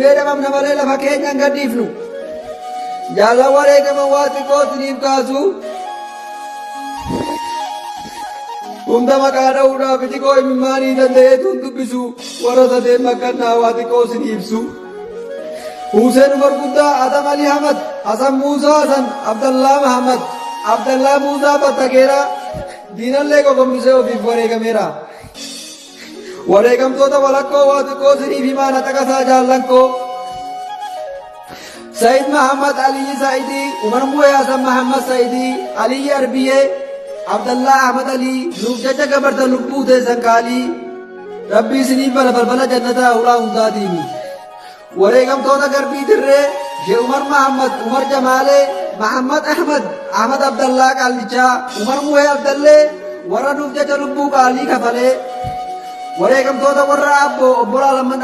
Duunee dhabamna malee lafa keenya hin gadhiifnu. Jaallan wareegaman waa xiqqoo isiniif kaasu. Hunda maqaa dha'uudhaaf iji koo imimmaanii danda'eetu hin dubbisu. Warra sadeen makkannaa waa xiqqoo isin ibsu. Huseen Umar Guddaa, Adam Ali Ahmad, Hasan Muusaa Hasan, Abdallaa Mahammad, Abdallaa Muusaa Battakeera, diinallee gogombisee ofiif wareegameera. Wareegamtoota walakkoo waa xiqqoo isiniif himaa na caqasaa jaallan koo. Said Mahammad Aliyyi Saidii, Umar Muhee Hasan Mahammad Saidii, Aliyyi Arbiyee, Abdallaa Ahmad Alii, nuuf jecha gabarta lubbuu teessan qaalii. Rabbi isiniif bana balbala jannataa hulaa hundaatiini. Wareegamtoota Garbii Dirree, Shee Umar Mahammad, Umar Jamaalee, Mahammad Ahmad, Ahmad Abdallaa Qaallichaa, Umar Muhee Abdallee, warra nuuf jecha lubbuu qaalii kafalee. Wareegamtoota warra Aabboo obbolaa lamman.